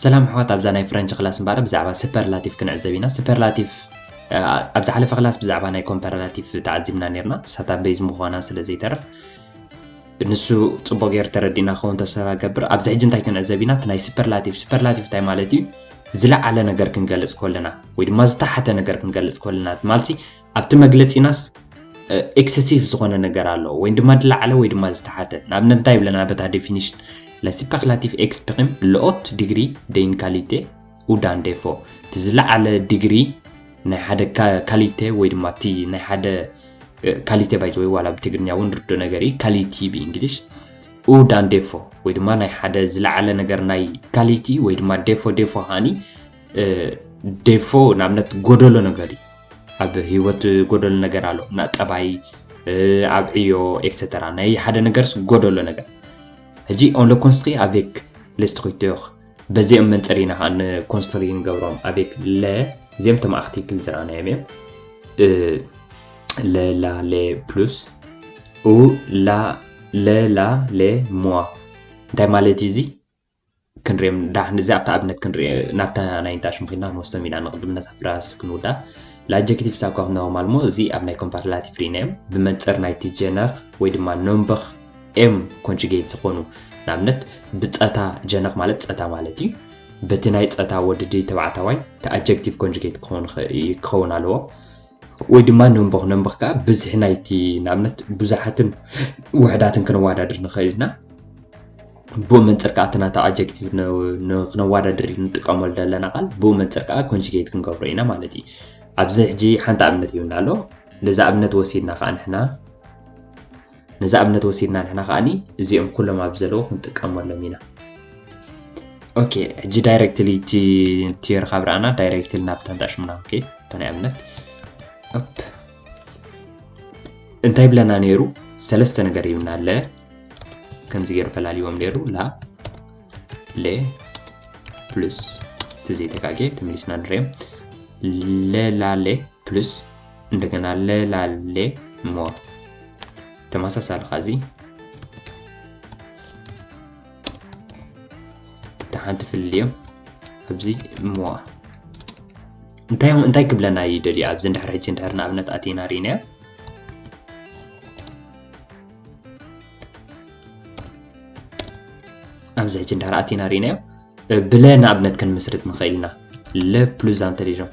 ሰላም ኣሕዋት፣ ኣብዛ ናይ ፍረንች ክላስ እምበኣር ብዛዕባ ሱፐርላቲቭ ክንዕዘብ ኢና። ሱፐርላቲቭ፣ እ፣ ኣብ ዝሓለፈ ክላስ ብዛዕባ ናይ ኮምፐራቲቭ ተዓዚብና ነርና፣ ንሳታ ቤዝ ምዃና ስለ ዘይተርፍ ንሱ ጽቡቕ ገይሩ ተረዲእና ክኸውን ተስፋ ገብር። ኣብዚ ሕጂ እንታይ ክንዕዘብ ኢና? እቲ ናይ ሱፐርላቲቭ። ሱፐርላቲቭ እንታይ ማለት እዩ? ዝለዓለ ነገር ክንገልጽ ከለና ወይ ድማ ዝተሓተ ነገር ክንገልጽ ከለና፣ ማለትሲ ኣብቲ መግለጺናስ ኤክሰሲቭ ዝኾነ ነገር ኣሎ፣ ወይ ድማ ዝለዓለ ወይ ድማ ዝተሓተ። ንኣብነት እንታይ ይብለና በታ ዴፊኒሽን? La superlative exprime la haute degré d'une qualité ou d'un défaut። እቲ ዝለዓለ ዲግሪ ናይ ሓደ ካ-፣ ካሊቴ ወይ ድማ እቲ ናይ ሓደ፣ እ፣ ካሊቴ ባይዘወይ ዋላ ብትግርኛ እውን ርዶ ነገር እዩ፣ ካሊቲ ብእንግሊሽ፣ ኡ ዳን ዴፎ ወይ ድማ ናይ ሓደ ዝለዓለ ነገር ናይ ካሊቲ ወይ ድማ ዴፎ፣ ዴፎ ሃኒ፣ እ፣ ዴፎ ንኣብነት ጎደሎ ነገር እዩ። ኣብ ህይወት ጎደሎ ነገር ኣሎ፣ እና ጠባይ፣ እ፣ ኣብ ዕዮ፣ ኤክሰተራ። ናይ ሓደ ነገርስ ጎደሎ ነገር። ሕጂ on le construit avec les structures፣ በዚኦም መንፅር ኢና ከዓ ንኮንስትሪ ንገብሮም። Avec le፣ እዚኦም ተማእኽቲ ክል ዝረኣናዮም እዮም። እ፣ le la les plus ou la le la les moins እንታይ ማለት እዩ እዚ? ክንሪኦም ዳሕን እዚ ኣብታ ኣብነት ክንሪኦ ናብታ ናይ እንታሽ ምኺና ንወስዶም ኢና ንቕድምነት ኣብ ራስ ክንውዳ። ለኣጀክቲቭ ሳብ ኳ ክንደሆም ኣልሞ እዚ ኣብ ናይ ኮምፓራቲቭ ሪናዮም ብመንፅር ናይቲ ጀነኽ ወይ ድማ ኖምበኽ ኤም ኮንጁጌት ዝኾኑ ንኣብነት ብፀታ ጀነኽ ማለት ፀታ ማለት እዩ። በቲ ናይ ፀታ ወድዲ ተባዕታዋይ እቲ ኣጀክቲቭ ኮንጁጌት ክኸውን ይኸ-፣ ክኸውን ኣለዎ። ወይ ድማ ነንበኽ ነንበኽ ከዓ ብዝሒ ናይቲ ንኣብነት ብዙሓትን ውሕዳትን ክንዋዳድር ንኽእል ኢና። ብኡ መንፅር ከዓ እቲ ናታ ኣጀክቲቭ ን-፣ ን-፣ ክነዋዳድር ንጥቀመሉ ዘለና ቃል ብኡ መንፅር ከዓ ኮንጁጌት ክንገብሮ ኢና ማለት እዩ። ኣብዚ ሕጂ ሓንቲ ኣብነት ይብና ኣሎ። ነዚ ኣብነት ወሲድና ከዓ ንሕና ነዚ ኣብነት ወሲድና ንሕና ከዓኒ እዚኦም ኩሎም ኣብ ዘለዉ ክንጥቀመሎም ኢና። ኦኬ፣ ሕጂ ዳይሬክትሊ እቲ ቲዮሪ ካብ ረኣና ዳይሬክትሊ ናብ ተንጣሽ ምና። ኦኬ፣ እታ ናይ ኣብነት ኦፕ እንታይ ብለና ነይሩ? ሰለስተ ነገር ይብና ኣለ። ከምዚ ገይሩ ፈላልዎም ነይሩ። ላ፣ ሌ፣ ፕሉስ፣ እቲ ዘይተጋጌ ተመሊስና ንሪኦም። ለ፣ ላ፣ ሌ፣ ፕሉስ፣ እንደገና ለ፣ ላ፣ ሌ፣ ሞር። ተመሳሳሊ ኻዚ። እታ ሓንቲ ፍልልዮም። ኣብዚ ሞዋ። እንታይ፣ እንታይ ክብለና ይደልዩ? ኣብዚ እንድሕር ሕጂ እንድሕር ንኣብነት ኣቲና ርኢናዮ። ኣብዚ ሕጂ እንድሕር ኣቲና ርኢናዮ። እ፣ ብለ ንኣብነት ክንምስርት ንኽእል ኢና። Le plus intelligent።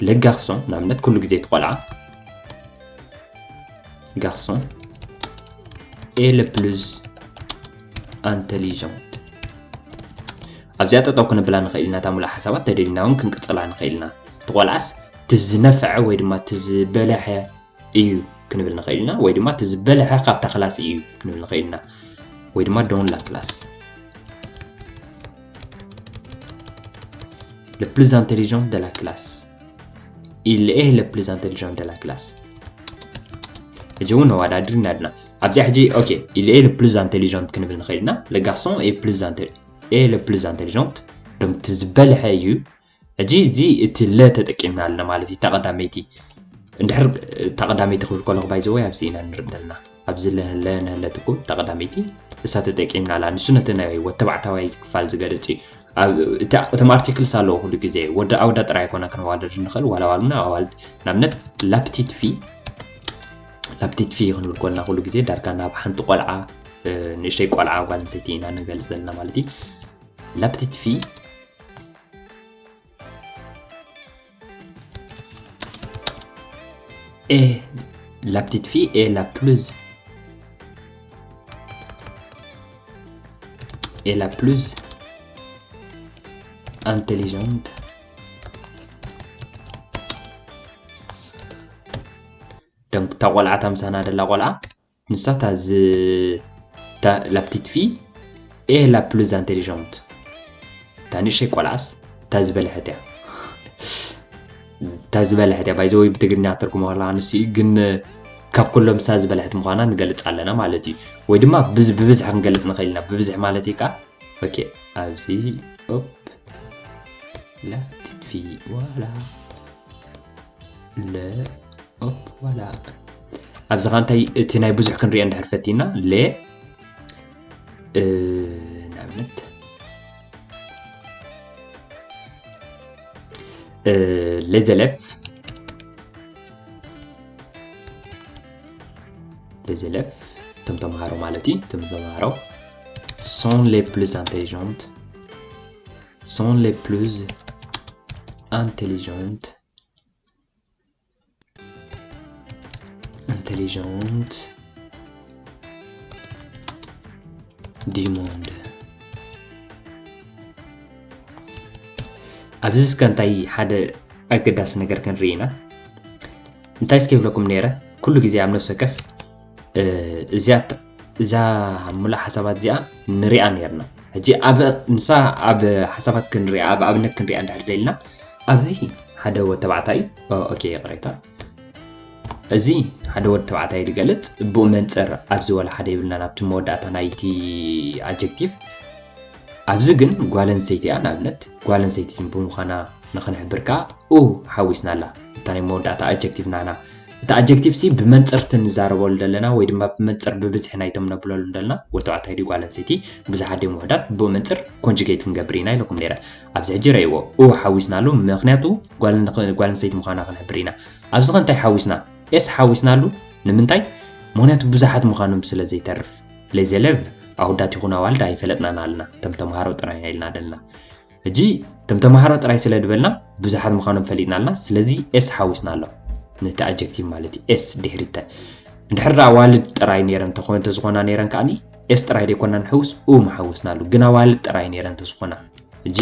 Le garçon፣ ንኣብነት ኩሉ ግዜ እቲ ቆልዓ። Garçon est le plus intelligent። ኣብዚኣ ጠጠው ክንብላ ንኽእል ኢና፣ እታ ሙሉእ ሓሳባት ተደሊና እውን ክንቅጽላ ንኽእል ኢና። እቲ ቆልዓስ እቲ ዝነፍዐ ወይ ድማ እቲ ዝበለሐ እዩ ክንብል ንኽእል ኢና፣ ወይ ድማ እቲ ዝበለሐ ካብታ ክላስ እዩ ክንብል ንኽእል ኢና፣ ወይ ድማ dans la classe። Le plus intelligent de la classe. Il est le plus intelligent de la classe. ሕጂ እውን ነዋዳድር ኢና ድና። ኣብዚኣ ሕጂ፣ ኦኬ፣ il est le plus intelligent ክንብል ንኽእል ኢና። Le garçon est plus intel-, est le plus intelligent። Donc፣ እቲ ዝበልሐ እዩ። ሕጂ እዚ እቲ ለ ተጠቂምና ኣለና ማለት እዩ። እታ ቀዳመይቲ፣ እንድሕር እታ ቀዳመይቲ ክብል ከለኹ፣ ባይ ዘ ወይ፣ ኣብዚ ኢና ንርኢ ዘለና። ኣብዚ ለ-፣ ለ-፣ ነህለትኩም እታ ቀዳመይቲ እሳ ተጠቂምና ኣላ። ንሱ ነቲ ናይ ወተባዕታዋይ ክፋል ዝገልጽ እዩ። ኣብ፣ እቲ፣ እቶም ኣርቲክልስ ኣለዉ ኩሉ ግዜ። ወዲ ኣወዳ ጥራይ ኣይኮና ክንዋደድ ንኽእል፣ ዋላ ኣዋልድና ኣዋልድ። ንኣብነት፣ la petite fille፣ la petite fille ክንብል ከለና ኩሉ ግዜ ዳርጋ ናብ ሓንቲ ቆልዓ፣ እ፣ ንእሽተይ ቆልዓ ጓል ኣንስተይቲ ኢና ንገልጽ ዘለና ማለት እዩ። La petite fille est, la petite fille est la plus, est la plus intelligente. Donc፣ እታ ቆልዓ፣ እታ ምሳና ደላ ቆልዓ፣ ንሳ እታ ዝ-፣ እታ la petite fille est la plus intelligente። እታ ንእሸይ ቆልዓስ እታ ዝበልሐት እያ። እታ ዝበልሐት እያ። ባይ ዘ ወይ ብትግርኛ ትርጉሞ ከለኻ ንሱ እዩ፣ ግን ካብ ኩሎም እሳ ዝበልሐት ምዃና ንገልጽ ኣለና ማለት እዩ። ወይ ድማ ብዝ-፣ ብብዝሒ ክንገልጽ ንኽእል ኢና። ብብዝሒ ማለት እዩ ከኣ፣ ኦኬ፣ ኣብዚ፣ ኦፕ፣ la petite fille፣ ዋላ። ለ፣ ኦፕ፣ ዋላ። ኣብዚ ኸ እንታይ እቲ ናይ ብዙሕ ክንሪኦ እንድሕር ፈቲና፣ ለ፣ እ፣ ንኣብነት፣ les élèves les élèves እቶም ተምሃሮ ማለት እዩ። እቶም ተምሃሮ sont les plus intelligentes sont les plus intelligentes intelligentes du monde ኣብዚ እስከ እንታይ ሓደ ኣገዳሲ ነገር ክንርኢ ኢና። እንታይ እስከ ይብለኩም ነይረ? ኩሉ ግዜ ኣብ ነፍሲ ወከፍ እዚኣ እዛ ሙሉእ ሓሳባት እዚኣ ንሪኣ ነርና። ሕጂ ኣብ ንሳ ኣብ ሓሳባት ክንሪኣ ኣብ ኣብነት ክንሪኣ እንድሕር ደልና ኣብዚ ሓደ ወድ ተባዕታይ ኦኬ ይቕሬታ እዚ ሓደ ወድ ተባዕታይ ዝገልጽ ብኡ መንጽር ኣብዚ ወላ ሓደ ይብልና ናብቲ መወዳእታ ናይቲ ኣጀክቲቭ ኣብዚ ግን ጓል ኣንስተይቲ እያ ንኣብነት ጓል ኣንስተይቲ ብምዃና ንኽንሕብር ከኣ ኡ ሓዊስና ኣላ እታ ናይ መወዳእታ ኣጀክቲቭ ናና እቲ ኣጀክቲቭ ሲ ብመንጽርቲ ንዛረበሉ ዘለና ወይ ድማ ብመንጽር ብብዝሒ ናይቶም ነብለሉ ዘለና ወተባዕታይ ድዩ ጓል ኣንስተይቲ ብዙሓት ድዮም ውሕዳት ብኡ መንጽር ኮንጁጌት ክንገብር ኢና ኢለኩም ነይረ ኣብዚ ሕጂ ረእይዎ ኡ ሓዊስናሉ ምክንያቱ ጓል ኣንስተይቲ ምዃና ክንሕብር ኢና ኣብዚ ኸ እንታይ ሓዊስና ኤስ ሓዊስናሉ ንምንታይ ምክንያቱ ብዙሓት ምዃኖም ስለ ዘይተርፍ les élèves ኣውዳት ይኹን ኣዋልድ ኣይፈለጥናን ኣለና እቶም ተምሃሮ ጥራይ ኢና ኢልና ደልና ሕጂ እቶም ተምሃሮ ጥራይ ስለ ዝበልና ብዙሓት ምዃኖም ፈሊጥና ኣለና ስለዚ ኤስ ሓዊስና ኣሎ ነቲ ኣጀክቲቭ ማለት እዩ ኤስ ድሕሪተ እንድሕር ደኣ ኣዋልድ ጥራይ ነይረን ተኾ- እንተዝኾና ነይረን ከኣኒ ኤስ ጥራይ ዘይኮና ንሕውስ ኡ ምሓወስናሉ ግን ኣዋልድ ጥራይ ነይረን እንተዝኾና ሕጂ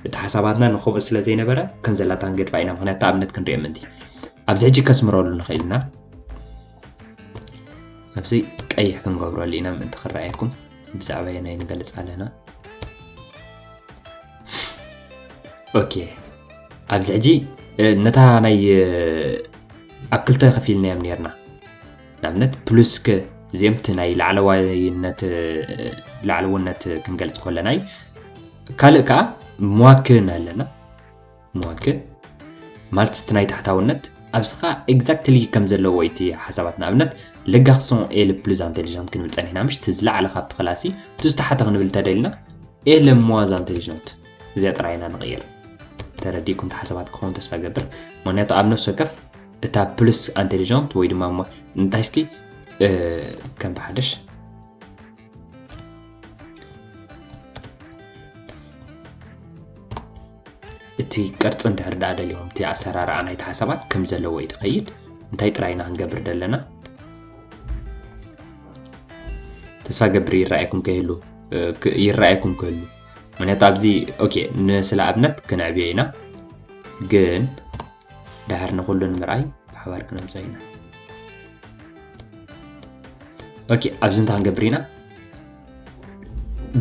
እቲ ሓሳባትና ንኸምኡ ስለ ዘይነበረ ከም ዘላታ ክንገድፋ ኢና ምክንያቱ ኣብነት ክንሪኦ ምእንቲ ኣብዚ ሕጂ ከስምረሉ ንኽእል ኢና ኣብዚ ቀይሕ ክንገብረሉ ኢና ምእንቲ ክረኣየኩም ብዛዕባ የናይ ንገልፅ ኣለና ኦኬ ኣብዚ ሕጂ ነታ ናይ ኣብ ክልተ ከፊልናዮም ነርና ንኣብነት ፕሉስክ እዚኦም እቲ ናይ ላዕለዋይነት ላዕለውነት ክንገልፅ ከለና እዩ ካልእ ከዓ ሟክን ኣለና ሟክን ማለት እቲ ናይ ታሕታውነት ኣብዚ ከዓ exactly ከም ዘለዎ እቲ ሓሳባት ንኣብነት le garçon est le plus intelligent ክንብል ፀኒሕና ምሽ እቲ ዝለዓለ ካብቲ ክላሲ እቲ ዝተሓተ ክንብል ተደልና et le moins intelligent እዚኣ ጥራይ ኢና ንቕይር ተረዲእኩም ተሓሳባት ክኸውን ተስፋ ገብር ምክንያቱ ኣብ ነፍሲ ወከፍ እታ plus intelligent ወይ ድማ እንታይ እስኪ ከም ብሓደሽ እቲ ቅርፂ እንድሕር ደኣ ደሊኹም እቲ ኣሰራርኣ ናይቲ ሓሳባት ከም ዘለዎ እዩ ትኸይድ እንታይ ጥራይ ኢና ክንገብር ደለና ተስፋ ገብር ይረኣየኩም ከይህሉ ይረኣየኩም ክህሉ ምክንያቱ ኣብዚ ኦኬ ንስለ ኣብነት ክነዕብዮ ኢና ግን ድሕር ንኩሉ ንምርኣይ ብሓባር ክነምፅኦ ኢና ኦኬ ኣብዚ እንታይ ክንገብር ኢና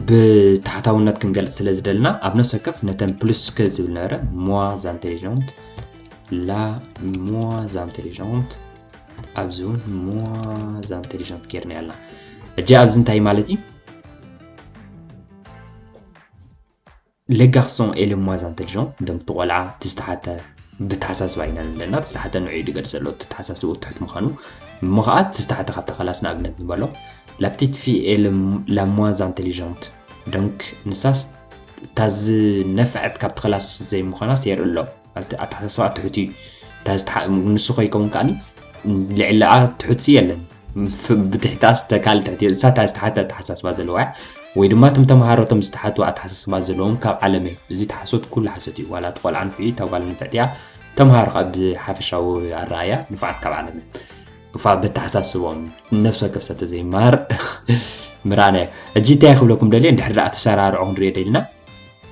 ብታሕታውነት ክንገልፅ ስለ ዝደልና ኣብ ነፍሲ ወከፍ ነተን plus que ዝብል ነበረ moins intelligente la moins intelligente ኣብዚ እውን moins intelligente ጌርና ያልና ሕጂ ኣብዚ እንታይ ማለት እዩ le garçon et le moins intelligent ደምቲ ቆልዓ ትዝተሓተ ብተሓሳስባ ኢና ንብለና ትዝተሓተ ንዑ ድገድ ዘሎ ተሓሳስቡ ትሕት ምዃኑ እሞ ከዓ ትዝተሓተ ካብታ ከላስ ንኣብነት ንበሎ la petite fille et la moins intelligente donc ንሳስ እታ ዝነፍዐት ካብቲ ከላስ ዘይምዃና ሴር ኣሎ ኣተሓሳስባ ትሑት እዩ ንሱ ከይከውን ከዓኒ ልዕሊኣ ትሑትሲ የለን ብትሕታስ ተካል ትሕቲ እሳ እታ ዝተሓተ ኣተሓሳስባ ዘለዋ ወይ ድማ እቶም ተምሃሮ እቶም ዝተሓቱ ኣተሓሳስባ ዘለዎም ካብ ዓለም እዮም እዚ ተሓሶት ኩሉ ሓሶት እዩ ዋላ እቲ ቆልዓ ንፍዒ እታ ጓል ንፍዕቲ እያ ተምሃሮ ካብ ብሓፈሻዊ ኣረኣያ ንፉዓት ካብ ዓለም እዮም እፋ በተሓሳስቦም ነፍሲ ወከፍ ሰብ ተዘይማር ምራነ ሕጂ እንታይ ክብለኩም ደልየ እንድሕር ደኣ ተሰራርዖ ክንሪኦ ደልና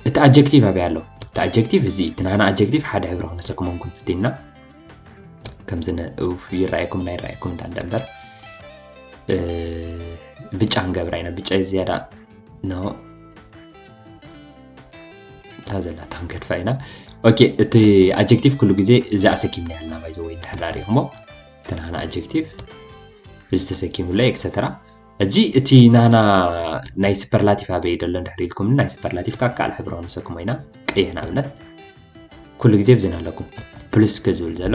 እቲ ኣጀክቲቭ ኣበይ ኣሎ እቲ ኣጀክቲቭ እዚ እቲ ናና ኣጀክቲቭ ሓደ ሕብሪ ክነሰክሞም ክንፍት ኢና ከምዚ ይረኣየኩም ናይ ይረኣየኩም እንዳ እንዳ እምበር ብጫ ክንገብራ ኢና ብጫ ዝያዳ ኖ እታ ዘላ እታ ክንገድፋ ኢና ኦኬ እቲ ኣጀክቲቭ ኩሉ ግዜ እዚ ኣሰኪምና ያልና ባይዘ ወይ እንድሕር ዳሪኹሞ እቲ ናና ኣጀክቲቭ እዚ ተሰኪሙለይ ኤክሰተራ ሕጂ እቲ ናና ናይ ሱፐርላቲቭ ኣበይ ደሎ እንድሕር ኢልኩም ናይ ሱፐርላቲቭ ካብ ካልእ ሕብሪ ክንሰክሞ ኢና ቀይሕ ንኣብነት ኩሉ ግዜ ብዝን ኣለኩም plus que ዝብል ዘሎ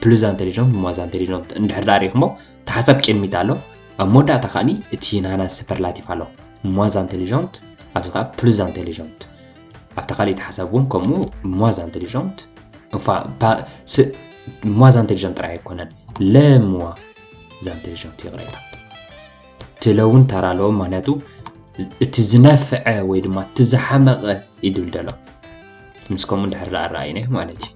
plus intelligent moins intelligent እንድሕር ዳ ሪእኹሞ እቲ ሓሳብ ቅድሚት ኣሎ ኣብ መወዳእታ ከዓኒ እቲ ናና ሱፐርላቲቭ ኣሎ moins intelligent ኣብዚ ከዓ plus intelligent ኣብታ ካልኣይቲ ሓሳብ እውን ከምኡ፣ moins intelligente፣ እፋ ፓ ስ moins intelligente ጥራይ ኣይኮነን፣ le moins intelligente፣ ይቕሬታ፣ ትለ እውን ተራ ኣለዎ። ምክንያቱ እቲ ዝነፍዐ ወይ ድማ እቲ ዝሓመቐ ይድልደሎ። ምስ ከምኡ እንድሕር ደኣ ኣረኣይነ ማለት እዩ።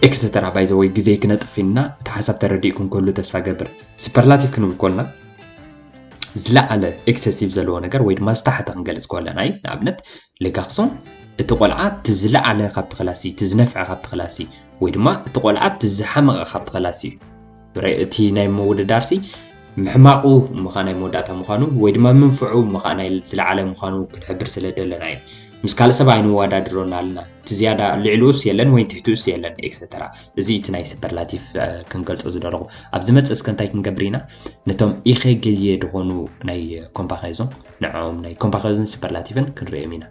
ኤክሰተራ ባይዘ ወይ ግዜ ክነጥፍ ኢና። እቲ ሓሳብ ተረዲእኩም ክህሉ ተስፋ ገብር። ሱፐርላቲቭ ክንብል ኮልና ዝለዓለ ኤክሰሲቭ ዘለዎ ነገር ወይ ድማ ዝተሓተ ክንገልጽ ከለና እዩ። ንኣብነት ልጋክሶን እቲ ቆልዓ እቲ ዝለዓለ ካብቲ ክላሲ፣ እቲ ዝነፍዐ ካብቲ ክላሲ፣ ወይ ድማ እቲ ቆልዓ እቲ ዝሓመቐ ካብቲ ክላሲ እዩ። ረ- እቲ ናይ ምውድዳርሲ ምሕማቑ ምኻ ናይ መወዳእታ ምዃኑ ወይ ድማ ምንፍዑ ምኻ ናይ ዝለዓለ ምዃኑ ክንሕብር ስለ ደለና እዩ። ምስ ካልእ ሰብ ኣይንወዳድሮን ኣለና። እቲ ዝያዳ ልዕልኡስ የለን ወይ ትሕትኡስ የለን ኤክሰተራ። እዚ እቲ ናይ ሱፐርላቲቭ እ፣ ክንገልጾ ዝደለኹ። ኣብ ዝመጽእ እስከ እንታይ ክንገብር ኢና? ነቶም ኢኸ ገየ ዝኾኑ ናይ ኮምፓካይዞን ንዕኦም ናይ ኮምፓካይዞን ሱፐርላቲቭን ክንርእዮም ኢና።